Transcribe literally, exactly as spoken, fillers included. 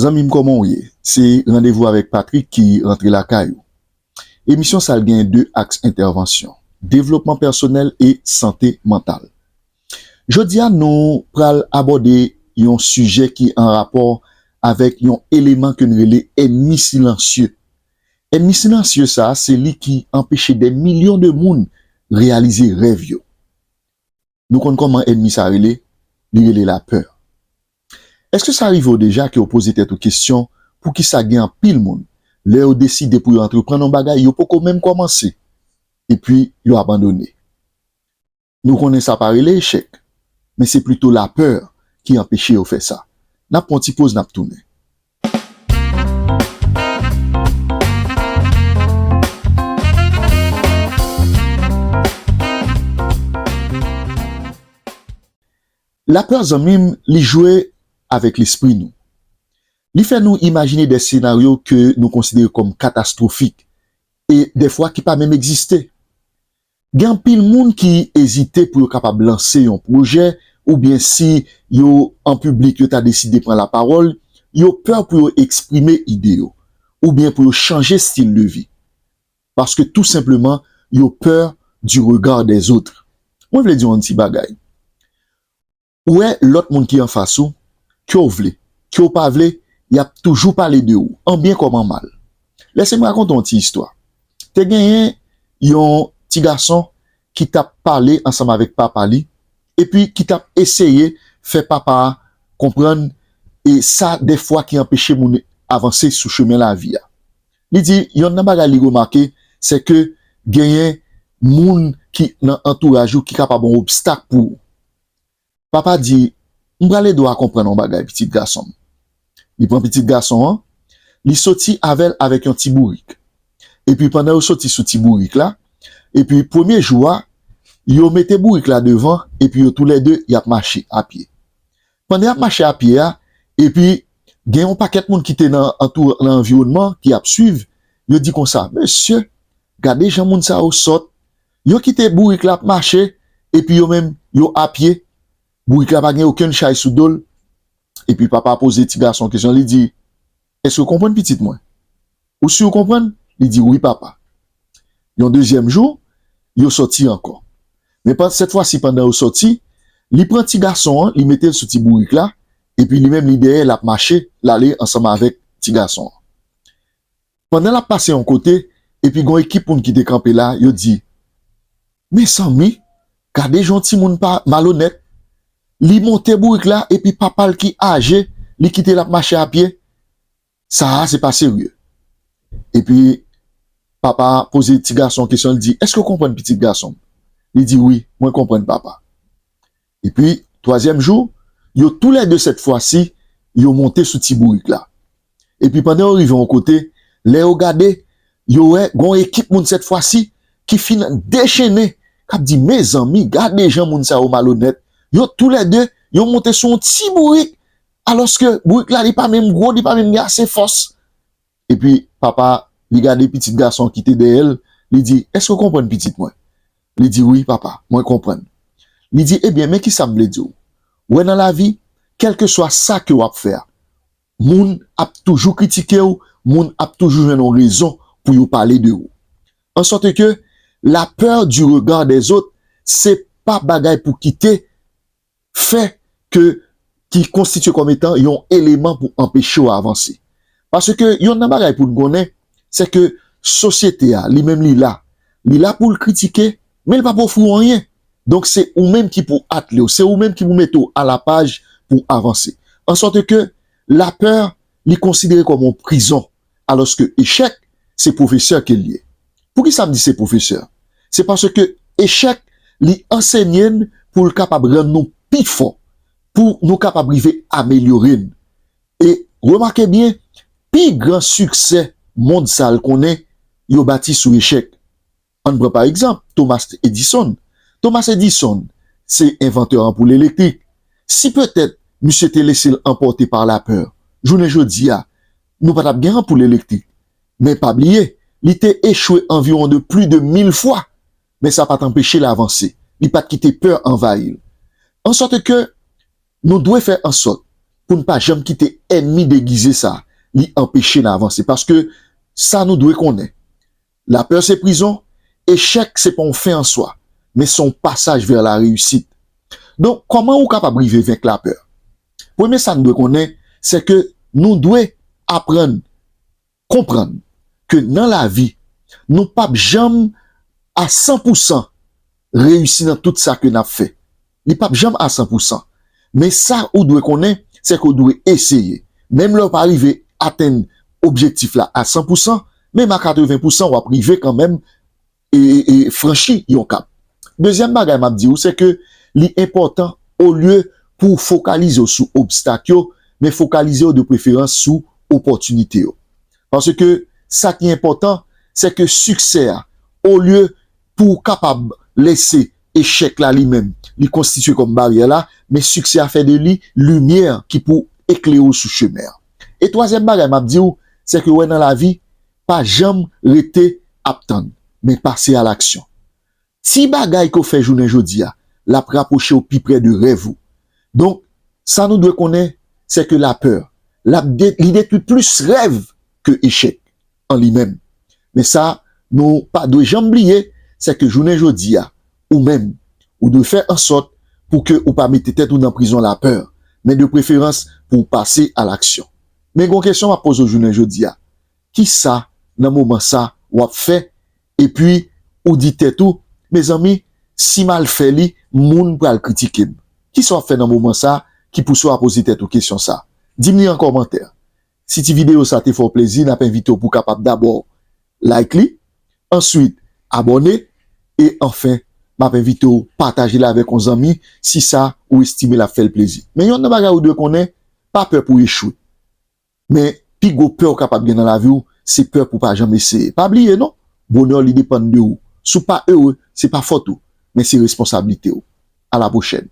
Zanmi m, kòman w ye? Se randevou avèk Patrick ki rantre lakay ou. Emisyon sa a gen de aks entèvansyon, devlopman pèsonèl e sante mantal. Jodi a, nou pral abòde yon sijè ki an rapò avèk yon eleman ke n rele ènmi silansye. Ènmi silansye sa a, se li ki anpeche dè milyon de moun reyalize rèv yo. Nou konn kòman ènmi sa a rele? Li rele lapè. Èske sa rive w deja ke w poze tèt ou kesyon, poukisa gen anpil moun, lè yo deside pou yo antreprann yon bagay, yo poko menm kòmanse, epi yo abandone? Nou konnen sa pa rele echèk, men se plito lapè ki anpeche yo fè sa. N ap pran yon ti poz, n ap tounen. Lapè, zanmi m, li jwe avèk lespri nou. Li fè nou imajine de senaryo ke nou konsidere kòm katastwofik e dèfwa ki pa menm egziste. Gen anpil moun ki ezite pou yo kapab lanse yon pwojè, oubyen si yo an piblik, yo ta deside pran lapawòl, yo pè pou yo eksprime ide yo, oubyen pou yo chanje stil de vi. Paske tou senpleman, yo pè du regard des autres. Mwen vle di w yon ti bagay. Ou wè lòt moun ki anfas ou, ke w vle, ke w pa vle, y ap toujou pale de ou, an byen kòm an mal. Lèse m rakonte w yon ti istwa. Te genyen yon ti gason ki t ap pale ansanm avèk papa li, epi ki t ap eseye fè papa a konprann e sa dèfwa ki anpeche moun avanse sou chemen lavi a. Li di, yonn nan bagay li remake, se ke genyen moun ki nan antouraj ou ki kapab yon obstak pou ou. Papa di, "M pral ede w a konprann yon bagay, pitit gason m." Li pran pitit gason an, li soti avè l avèk yon ti bourik. Epi pandan yo soti sou ti bourik la, epi premye jou a, yo mete bourik la devan, epi yo toulède, y ap mache apye. Pandan y ap mache apye a, epi gen yon pakèt moun ki te nan antou-, nan anviwònman ki ap swiv, yo di konsa, "Mesye, gade jan moun sa yo sòt. Yo kite bourik la ap mache, epi yo menm, yo apye. Bourik la pa gen okenn chay sou do l." Epi papa poze ti gason kesyon, li di, "Èske w konprann, pitit mwen? Ou si w konprann?" Li di, "Wi, papa." Yon dezyèm jou, yo sòti ankò. Men pa-, sèt fwa si, pandan yo sòti, li pran ti gason an, li mete l sou ti bourik la, epi li menm li dèyè, l ap mache, l ale ansanm avèk ti gason an. Pandan l ap pase yon kote, epi gon ekip moun ki te kanpe la, yo di, "Mezanmi, gade jan yon timoun pa malonèt. Li monte bourik la, epi papa l ki aje, li kite l ap mache apye. Sa a, se pa serye." Epi, papa poze ti gason kesyon, li di, "Èske w konprann, pitit gason m?" Li di, "Wi, mwen konprann, papa." Epi, twazyèm jou, yo toulède sèt fwa si, yo monte sou ti bourik la. Epi pandan yo rive yon kote, lè yo gade, yo wè gon ekip moun sèt fwa si ki fin dechennen, k ap di, "Mezanmi, gade jan moun sa yo malonèt. Yo toulède, yo monte sou yon ti bourik, alòske bourik la, li pa menm gwo, li pa menm gen ase fòs." Epi papa, li gade pitit gason ki te dèyè l, li di, "Èske w konprann, pitit mwen?" Li di, "Wi, papa, mwen konprann." Li di, "Ebyen, men kisa m vle di w. Ou wè nan lavi, kèlkeswa sa ke w ap fè a, moun ap toujou kritike w, moun ap toujou jwenn yon rezon pou yo pale de ou. An sòt ke la peur du regard des autres, se pa bagay pou kite fè ke, ki konstitye kòm etan yon eleman pou anpeche w avanse." Paske yonn nan bagay pou n konnen, se ke sosyete a, li menm li la. Li la pou l kritike, men l p ap ofri w anyen. Donk, se ou menm ki pou atle w, se ou menm ki pou mete w a la paj pou avanse. An sòt ke lapè, li konsidere kòm yon prizon, alòske echèk, se pwofesè ke l ye. Poukisa m di se pwofesè? Se paske echèk, li ansenye n pou l kapab rann nou pi fò, pou nou kapab rive amelyore n. E remake byen, pi gran siksè mond sa a l konnen, yo bati sou echèk. Ann pran pa egzanp Thomas Edison. Thomas Edison se envantè anpoul elektrik. Si petèt misye te lese l anpòte pa lapè, jounen jodi a, nou pa t ap gen anpoul elektrik. Men pa bliye, li te echwe anviwon de plis de mil fwa, men sa pa t anpeche l avanse. Li pa t kite pè anvayi l. An sòt ke nou dwe fè an sòt pou n pa janm kite ènmi degize sa, li anpeche n avanse. Paske sa nou dwe konnen, lapè se prizon, echèk se pa yon fen an swa, men se yon pasaj vè la reyisit. Donk, kòman ou kapab rive venk lapè? Premye sa n dwe konnen, se ke nou dwe aprann konprann ke nan lavi, nou p ap janm a san pou san reyisi nan tout sa ke n ap fè. Li p ap janm a san pou san. Men sa ou dwe konnen, se ke ou dwe eseye. Menm lè w pa rive atenn objektif la a san pou san, menm a katreven pou san, w ap rive kanmenm e, e, e franchi yon kap. Dezyèm bagay m ap di w, se ke li enpòtan, olye pou w fokalize w sou obstak yo, men fokalize w de preferans sou opòtinite yo. Paske sa ki enpòtan, se ke siksè a, olye pou w kapab lese echèk la li menm, li konstitye kòm baryè la, men siksè a fè de li limyè ki pou eklere w sou chemen an. E twazyèm bagay m ap di w, se ke wè nan lavi, pa janm rete ap tann, men pase a laksyon. Ti bagay ke w fè jounen jodi a, l ap rapwoche w pi pre de rèv ou. Donk, sa nou dwe konnen, se ke lapè, l ap de-, li detwi plis rèv ke echèk an li menm. Men sa, nou pa dwe janm bliye, se ke jounen jodi a, ou menm, ou dwe fè an sòt pou ke ou pa mete tèt ou nan prizon lapè, men de preferans pou w pase a laksyon. Men gon kesyon m ap poze w jounen jodi a. Kisa nan moman sa w ap fè? Epi ou di tèt ou, mezanmi, si m al fè li, moun pral kritike m. Kisa w ap fè nan moman sa ki pouse w a poze tèt ou kesyon sa? Di m li an kòmantè. Si ti videyo sa te fè w plezi, n ap envite w pou w kapab dabò like li, answit abòne, e anfen, m ap envite w pataje l avèk yon zanmi si sa ou estime l ap fè l plezi. Men yonn nan bagay ou dwe konnen, pa pè pou w echwe. Men pi gwo pè w kapab gen nan lavi w, se pè pou w pa janm eseye. Pa bliye non, bonè w li depann de ou. Si w pa ere, se pa fòt ou, men se responsablite w. A la pwochèn.